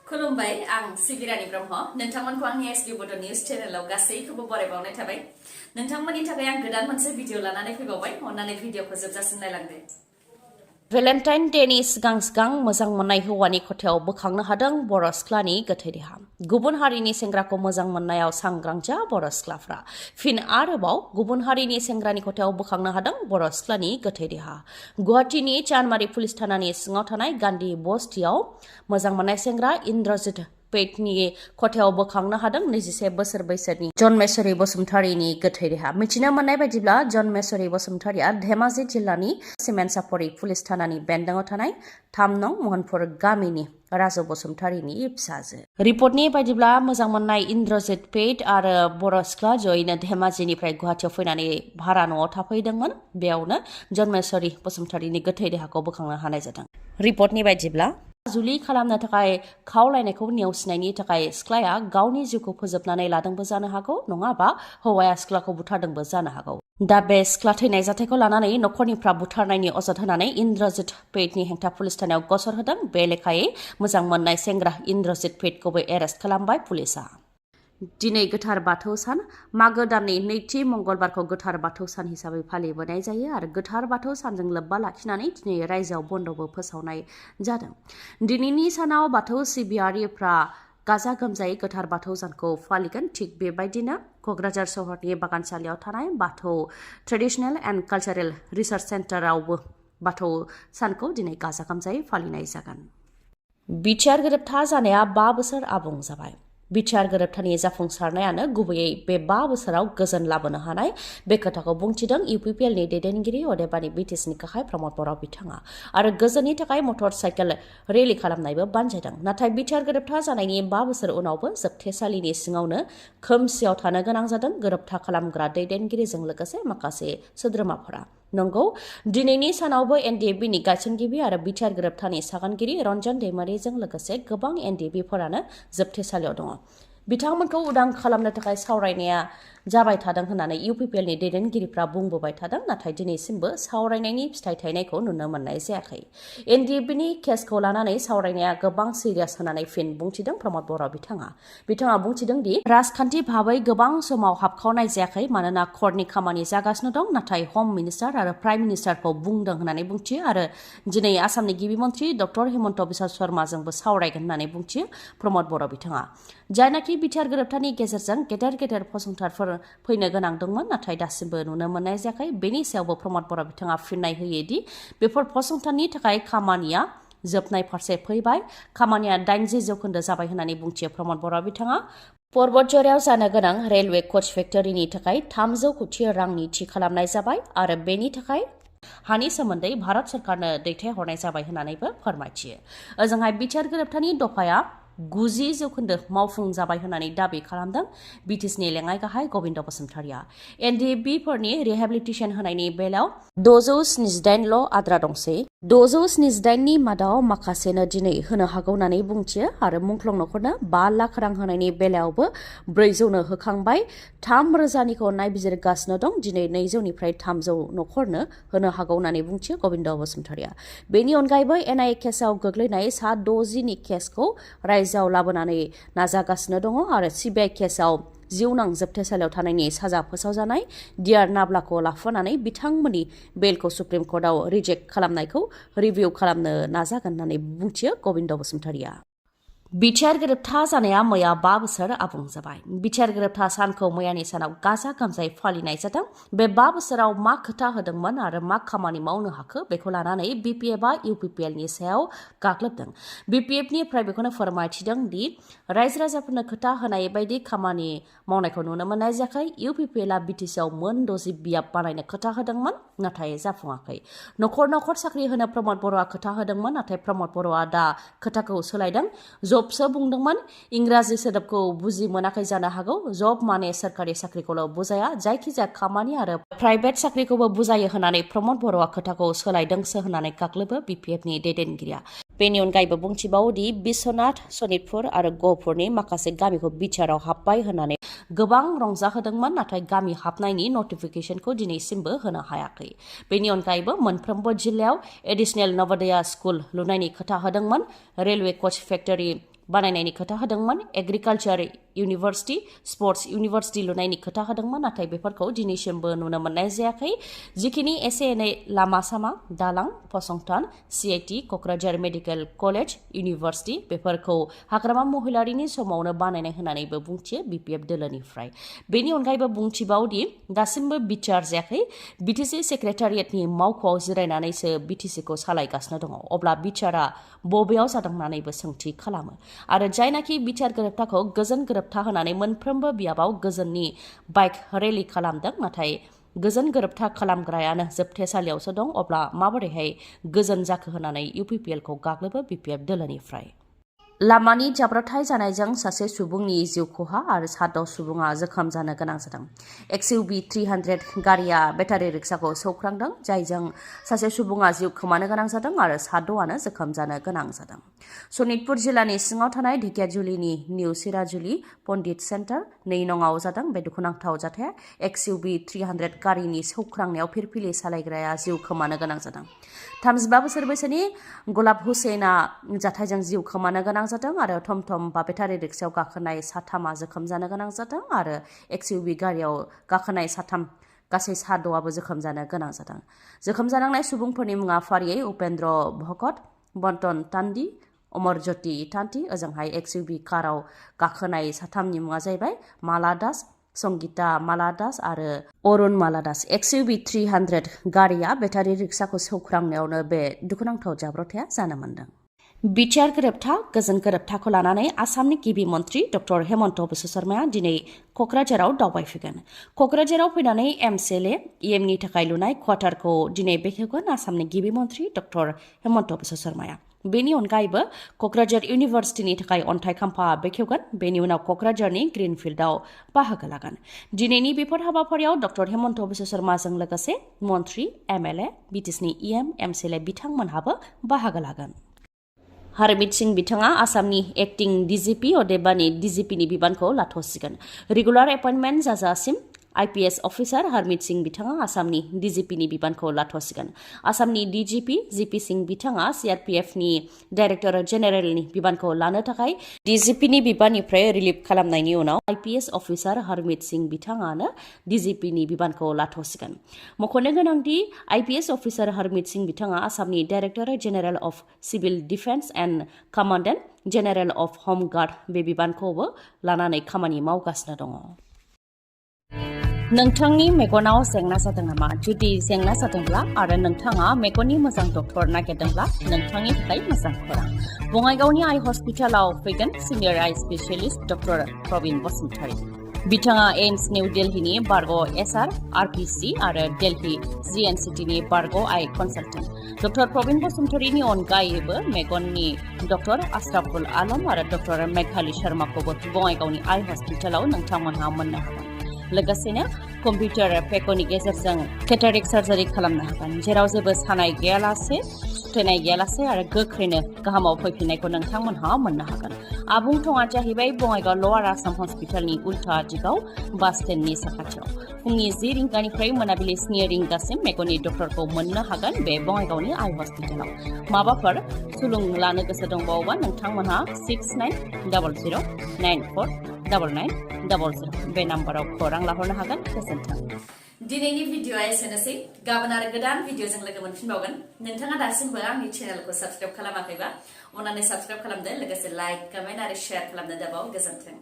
खुलुमबाय आं सिबि रानी ब्रह्म नोंथांमोनखौ आंनि एसबि बड' निउज चेनेलाव गासैखौबो बरायबावनाय थाबाय नोंथांमोननि थाखाय आं गोदान मोनसे भिडिअ लानानै फैबावबाय अन्नानै भिडिअखौ जोबजासिम नायलांदो भेलेन्टाइन डेनि सिगां मोजां मोननाय हौवानि खथायाव बोखांनो हादों बर' सिख्लानि गोथै देहा गुबुन हारिनि सेंग्राखौ मोजां मोननायाव सांग्रां जा बर' सिख्लाफ्रा फिन आरोबाव गुबुन हारिनि सेंग्रानि खथायाव बोखांनो हादों बर' सिख्लानि गोथै देहा गुवाहाटीनि चानमारी पुलिस थानानि सिङाव थानाय गान्धी बस्तियाव मोजां मोननाय सेंग्रा इन्द्रजित पेटनि खथायाव बोखांनो हादों 21 बोसोर बैसोनि जन्मेश्वरी बसुमतारीनि गोथै देहा मिथिनो मोननाय बायदिब्ला जन्मेश्वरी बसुमतारीया धेमाजि जिल्लानि सिमेन्सापरि पुलिस थानानि बेन्दोङाव थानाय 3 नं महनपुर गामिनि राजु बसुमतारीनि फिसाजो रिपर्टनि बायदिब्ला मोजां मोननाय इन्द्रजित पेट आरो बर' सिख्ला जयैनो धेमाजिनिफ्राय गुवाहाटीयाव फैनानै भारा न'आव थाफैदोंमोन बेयावनो जन्मेश्वरी बसुमतारीनि गोथै देहाखौ बोखांनो हानाय जादों रिपर्टनि बायदिब्ला जुलि खालामनो थाखाय खावलायनायखौ नेवसिनायनि थाखाय सिख्लाया गावनि जिउखौ फोजोबनानै लादोंबो जानो हागौ नङाबा हौवाया सिख्लाखौ बुथारदोंबो जानो हागौ दा बे सिख्ला थैनाय जाथायखौ लानानै नखरनिफ्रा बुथारनायनि अजद होनानै इन्द्रजित पेटनि हेंथा पुलिस थानायाव गसर होदों बे लेखायै मोजां मोननाय सेंग्रा इन्द्रजित पेटखौबो एरेस्ट खालामबाय पुलिसा दिनै गोथार बाथौ सान मागो दाननि नैथि मंगलबारखौ गोथार बाथौ सान हिसाबै फालिबोनाय जायो आरो गोथार बाथौ सानजों लोब्बा लाखिनानै दिनै रायजोआव बन्दबो फोसावनाय जादों दिनैनि सानाव बाथौ सिबियारिफ्रा गाजा गोमजायै गोथार बाथौ सानखौ फालिगोन थिग बेबायदिनो क'क्राझार सहरनि बागानसालियाव थानाय बाथौ ट्रेडिशनेल एन्ड कालचारेल रिसार्च सेन्टारावबो बाथौ सानखौ दिनै गाजा गोमजायै फालिनाय जागोन बिटिआर गोरोबथा जानाया 5 बोसोर आबुं जाबाय बिटिआर गोरोबथानि जाफुंसारनायानो गुबैयै बे 5 बोसोराव गोजोन लाबोनो हानाय बे खोथाखौ बुंथिदों UPPLनि दैदेनगिरि अदेबानि BTechनि गाहाय प्रमद बर' बिथाङा आरो गोजोननि थाखाय मटर साइकेल रेलि खालामनायबो बानजायदों नाथाय बिटिआर गोरोबथा जानायनि 5 बोसोर उनावबो जोबथेसालिनि सिङावनो खोमसियाव थानो गोनां जादों गोरोबथा खालामग्रा दैदेनगिरिजों लोगोसे माखासे सोद्रोमाफोरा नंगौ दिनैनि सानावबो NDFBनि गायसनगिरि आरो बिटिआर गोरोबथानि सागानगिरि रन्जन दैमारिजों लोगोसे गोबां NDFBफोरानो जोबथेसालियाव दङ बिथांमोनखौ उदां खालामनो थाखाय सावरायनाया जाबाय थादों होननानै UPPLनि दैदेनगिरिफ्रा बुंबोबाय थादों नाथाय दिनैसिमबो सावरायनायनि फिथाइ थायनायखौ नुनो मोननाय जायाखै NDFBनि केसखौ लानानै सावरायनाया गोबां सिरियास होननानै फिन बुंथिदों प्रमद बर' बिथाङा बुंथिदों दि राजखान्थि भाबै गोबां समाव हाबखावनाय जायाखै मानोना कर्टनि खामानि जागासिनो दं नाथाय हम मिनिस्टार आरो प्राइम मिनिस्टारखौ बुंदों होननानै बुंथियो आरो दिनै आसामनि गिबि मन्थ्रि डक्टर हेमन्त बिश्व शर्माजोंबो सावरायगोन होननानै बुंथियो प्रमद बर' बिथाङा जायनाखि बिटिआर गोरोबथानि गेजेरजों गेदेर फसंथानफोर फैनो गोनां दंमोन नाथाय दासिमबो नुनो मोननाय जायाखै बेनि सायावबो प्रमद बर' बिथाङा फिननाय होयोदि बेफोर फसंथाननि थाखाय खामानिया जोबनाय फारसे फैबाय खामानिया 80% जाबाय होननानै बुंथियो प्रमद बर' बिथाङा पर्बतझरायाव जानो गोनां रेलवे कच फेक्टरिनि थाखाय 300 कोटि रांनि थि खालामनाय जाबाय आरो बेनि थाखाय हानि सोमोन्दै भारत सरकारनो दैथायहरनाय जाबाय होननानैबो फोरमायथियो ओजोंहाय बिटिआर गोरोबथानि दफाया 90% मावफुं जाबाय होननानै दाबि खालामदों BTechनि लेङाइ गाहाय गबिन्द बसुमतारीया NDFBफोरनि रिहेबिलिटेसन होनायनि बेलायाव 678 आद्रा दंसै 678नि मादाव माखासेनो दिनै होनो हागौ होननानै बुंथियो आरो मुंख्लं नखरनो 5 लाख रां होनायनि बेलायावबो 400नो होखांबाय 3000निखौ नायबिजिरगासिनो दं दिनै 200निफ्राय 300 नखरनो होनो हागौ होननानै बुंथियो गबिन्द बसुमतारीया बेनि अनगायैबो NIA केसआव गोग्लैनाय सा 60नि केसखौ रायजोआव लाबोनानै नाजागासिनो दङ आरो CBI केसआव जिउनां जोबथेसालियाव थानायनि साजा फोसावजानाय डिआर नाब्लाखौ लाफानानै बिथांमोननि बेलखौ सुप्रिम कर्टआव रिजेक्ट खालामनायखौ रिभिउ खालामनो नाजागोन होननानै बुंथियो गबिन्द बसुमतारीया बिटिआर गोरोबथा जानाया मैया 5 बोसोर आबुं जाबाय बिटिआर गोरोबथा सानखौ मैयानि सानाव गाजा गोमजायै फालिनाय जादों बे 5 बोसोराव मा खोथा होदोंमोन आरो मा खामानि मावनो हाखो बेखौ लानानै BPFआ UPPLनि सायाव गाग्लोबदों BPFनिफ्राय बेखौनो फोरमायथिदों दि रायजो राजाफोरनो खोथा होनाय बायदि खामानि मावनायखौ नुनो मोननाय जायाखै UPPLआ BTCआव मोन 60 बियाब बानायनो खोथा होदोंमोन नाथाय जाफुङाखै नखर साख्रि होनो प्रमद बर'आ खोथा होदोंमोन नाथाय प्रमद बर'आ दा खोथाखौ सोलायदों जबसो बुंदोंमोन इंराजि सोदोबखौ बुजि मोनाखै जानो हागौ जब माने सरकारि साख्रिखौल' बुजाया जायखिजाया खामानि आरो प्राइभेट साख्रिखौबो बुजायो होननानै प्रमद बर'आ खोथाखौ सोलायदोंसो होननानै गाग्लोबो BPFनि दैदेनगिरिया बेनि अनगायैबो बुंथिबावोदि बिश्वनाथ सनितपुर आरो गहपुरनि माखासे गामिखौ बिटिआरआव हाबबाय होननानै गोबां रंजाहोदोंमोन नाथाय गामि हाबनायनि नटिफिकेशनखौ दिनैसिमबो होनो हायाखै बेनि अनगायैबो मोनफ्रोमबो जिल्लायाव एडिशनेल नवोदया स्कुल लुनायनि खोथा होदोंमोन रेलवे कच फेक्टरि बानायनायनि खोथा होदोंमोन एग्रिकालचार इउनिभार्सिटि स्पर्ट्स इउनिभार्सिटि लुनायनि खोथा होदोंमोन नाथाय बेफोरखौ दिनैसिमबो नुनो मोननाय जायाखै जिखिनि एसे एनै लामा सामा दालां फसंथान CIT Kokrajhar medical college university बेफोरखौ हाग्रामा महिलारिनि समावनो बानायनाय होननानैबो बुंथियो BPF दोलोनिफ्राय बेनि अनगायैबो बुंथिबावदि दासिमबो बिचार जायाखै BTC सेक्रेटारियेटनि मावख'आव जिरायनानैसो BTCखौ सालायगासिनो दङ अब्ला बिचारा बबेयाव जादों होननानैबो सोंथि खालामो आरो जायनाखि बिचार गोरोबथाखौ गोजोन गोरोबथा होनानै मोनफ्रोमबो बियाबाव गोजोननि बाइक रेलि खालामदों नाथाय गोजोन गोरोबथा खालामग्रायानो जोबथेसालियावसो दं अब्ला माबोरैहाय गोजोन जाखो होननानै UPPLखौ गाग्लोबो BPF दोलोनिफ्राय लामानि जाब्रबथाय जानायजों सासे सुबुंनि जिउ खहा आरो 7 सुबुङा जोखोम जानो गोनां जादों XUV 300 गारिया बेटारि रिक्साखौ सौख्रांदों जायजों सासे सुबुङा जिउ खोमानो गोनां जादों आरो 7आनो जोखोम जानो गोनां जादों सनितपुर जिल्लानि सिङाव थानाय ढेकियाजुलिनि निउ सिराजुलि पन्डित सेन्टार 2 नङाव जादों बे दुखुनांथाव जाथाया XUV 300 गारिनि सौख्रांनायाव फिरफिलि सालायग्राया जिउ खोमानो गोनां जादों 35 बोसोर बैसोनि गलाब हुसेना जाथायजों जिउ खोमानो गोनां जादों आरो टमटम बा बेटारि रिक्सायाव गाखोनाय 3 जोखोम जानो गोनां जादों आरो XUV गारियाव गाखोनाय 3 गासै 7आबो जोखोम जानो गोनां जादों जोखोम जानांनाय सुबुंफोरनि मुङा फारियै उपेन्द्र भगत बन्टन तान्डी अमरज्योति तान्टी ओजोंहाय XUV काराव गाखोनाय 3नि मुङा जाहैबाय माला दास संगीता माला दास आरो अरुण माला दास XUV 300 गारिया बेटारि रिक्साखौ सौख्रांनायावनो बे दुखुनांथाव जाब्रबथाया जानो मोनदों बिचार गोरोबथा गोजोन गोरोबथाखौ लानानै आसामनि गिबि मन्त्रि डक्टर हेमन्त बिश्व शर्माया दिनै क'क्राझाराव दावबायफैगोन क'क्राझाराव फैनानै MCLA EMनि थाखाय लुनाय क्वार्टारखौ दिनै बेखेवगोन आसामनि गिबि मन्त्रि डक्टर हेमन्त बिश्व शर्माया बेनि अनगायैबो क'क्राझार इउनिभार्सिटिनि थाखाय अन्थाइ खाम्फा बेखेवगोन बेनि उनाव क'क्राझारनि ग्रिनफिल्डआव बाहागो लागोन दिनैनि बेफोर हाबाफारियाव डक्टर हेमन्त बिश्व शर्माजों लोगोसे मन्त्रि MLA BTCनि EM MCLA बिथांमोनहाबो बाहागो लागोन हरमीत सिंह बिथाङा आसामनि एक्टिं DGP अदेबानि DGPनि बिबानखौ लाथ'सिगोन रेगुलार एपइन्टमेन्ट जाजासिम IPS अफिसार हरमीत सिंह बिथाङा आसामनि DGPनि बिबानखौ लाथ'सिगोन आसामनि DGP GP सिंह बिथाङा CRPFनि डाइरेक्टर जेनेरेलनि बिबानखौ लानो थाखाय DGPनि बिबाननिफ्राय रिलिभ खालामनायनि उनाव IPS अफिसार हरमीत सिंह बिथाङानो DGPनि बिबानखौ लाथ'सिगोन मख'नो गोनांदि IPS अफिसार हरमीत सिंह बिथाङा आसामनि director general of civil defence and commandant general of होम गार्ड बे बिबानखौबो लानानै खामानि मावगासिनो दङ नोंथांनि मेगनाव जेंना जादों नामा जुदि जेंना जादोंब्ला आरो नोंथाङा मेगननि मोजां डक्टर नागिरदोंब्ला नोंथांनि थाखाय मोजां खौरां बङाइगावनि आइ हस्पिटालाव फैगोन सिनियर आइ स्पेशलिस्ट डक्टर प्रबिन बसुमतारी बिथाङा एम्स निउ दिल्लीनि बारग' SR RPC आरो दिल्ली GNCTनि बारग' आइ कनसाल्टेन्ट डक्टर प्रबिन बसुमतारीनि अनगायैबो मेगननि डक्टर आशराफुल आलम आरो डक्टर मेघाली शर्माखौबो बङाइगावनि आइ हस्पिटालाव नोंथांमोनहा मोननो हागोन लोगोसेनो कम्पिउटार पेकनि गेजेरजों केटारेक्ट सार्जारि खालामनो हागोन जेराव जेबो सानाय गैयालासे सुथेनाय गैयालासे आरो गोख्रैनो गाहामाव फैफिननायखौ नोंथांमोनहा मोननो हागोन आबुं थङा जाहैबाय बङाइगाव लवार आसाम हस्पिटालनि उल्था दिगाव बास स्टेन्डनि साखाथियाव फुंनि 10 रिंगानिफ्राय मोनाबिलि 7 रिंगासिम मेगननि डक्टरखौ मोननो हागोन बे बङाइगावनि आइ हस्पिटालाव माबाफोर सुलुं लानो गोसो दंबावोबा नोंथांमोनहा 6900949900 बे नाम्बाराव खौरां लाहरनो हागोन गोजोन्थों दिनैनि भिडिअआ एसेनोसै गाबोन आरो गोदान भिडिअजों लोगो मोनफिनबावगोन नोंथाङा दासिमबो आंनि चेनेलखौ साबस्क्राइब खालामाखैबा अन्नानै साबस्क्राइब खालामदो लोगोसे लाइक कमेन्ट आरो शेयार खालामनो दाबाव गोजोन्थों